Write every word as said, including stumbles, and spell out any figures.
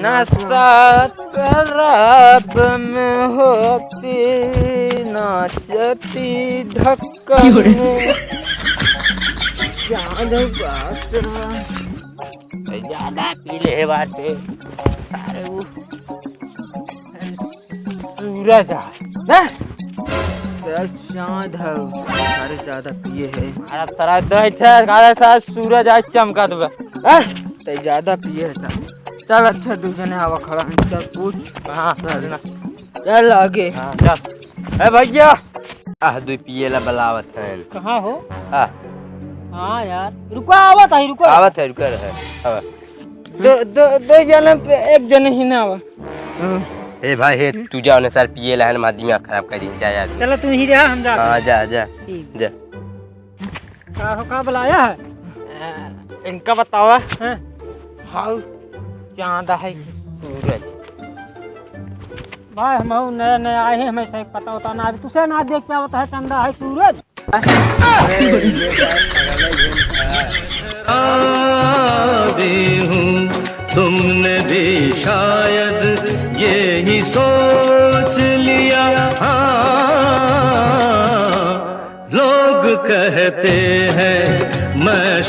नशा शराब में होती, नाचती ढक्कन में। जान बात ज्यादा पी ले बाटे। अरे वो सूरज आ। ना? सर चाँद है, सारे ज्यादा पिए है। अरे सारा दही थे, अरे सारा सूरज आज चमका देबे। हाँ? ते ज्यादा पिए है सारे। चल अच्छा, दू जने आवा खड़ा है, चल पूछ। हाँ, चल ना। चल आगे। हाँ, चल। ए भैया। आह, दू पिए ला बुलावत हैं। कहाँ हो? आ। हाँ यार, रुको, आवत है, रुको। आवत है, रुको रहे। आवा। दो, दो, दो जने पे एक जने ही ना आवा। ए भाई, हे, तू जा, उन्हें सार पिए ला है ना, हमारा दिमाग खराब कर दी, जा यार। चलो, तू ही रहा, हम जाते हाँ, हैं। जा, जा। ठीक। जा। का हो, का बुलाया है? इनका बतावा। हाँ। हाउ, चाँद है कि सूरज? भाई, हम नए नए आए हैं, हमें सही पता होता ना, अभी तुसे ना देख के आवत है, चंदा है सूरज। भी हूँ, तुमने भी शायद यही सोच लिया। हाँ, लोग कहते हैं मैं